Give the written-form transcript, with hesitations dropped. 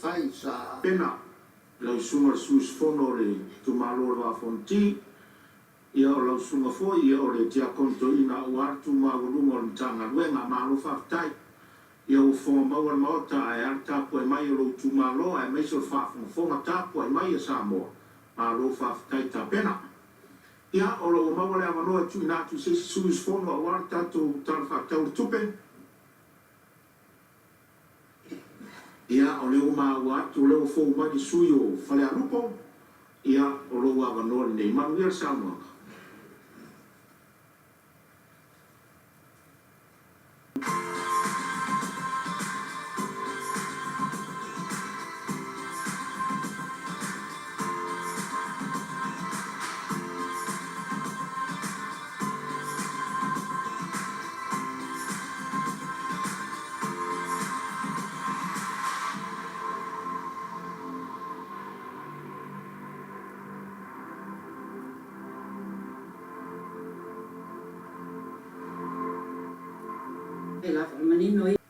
fai sa. Pena, lau susuga le sui usufono o le itumalo o le Vaa o Fonoti, ia o lau susuga foi ia o le Tiakono Toeaina aua le tu maualuga o le Matagaluega. Malo faafetai. Ia ua fofoga maua le Maota ae a le tapuai mai o lou itumalo aemaise o le faafogafoga tapuai mai a Samoa. Malo faafetai tapena. Ia, o lo o ua maua le avanoa e tuuina atu i se isi sui usufono aua le tatou Tala Faatatau o le Tupe. Ia, o lea ua maua atu o lea ua fou mai le sui usufono o Falealupo. Ia, o lou avanoa lenei. Manuia le saunoaga. E lava manino ia.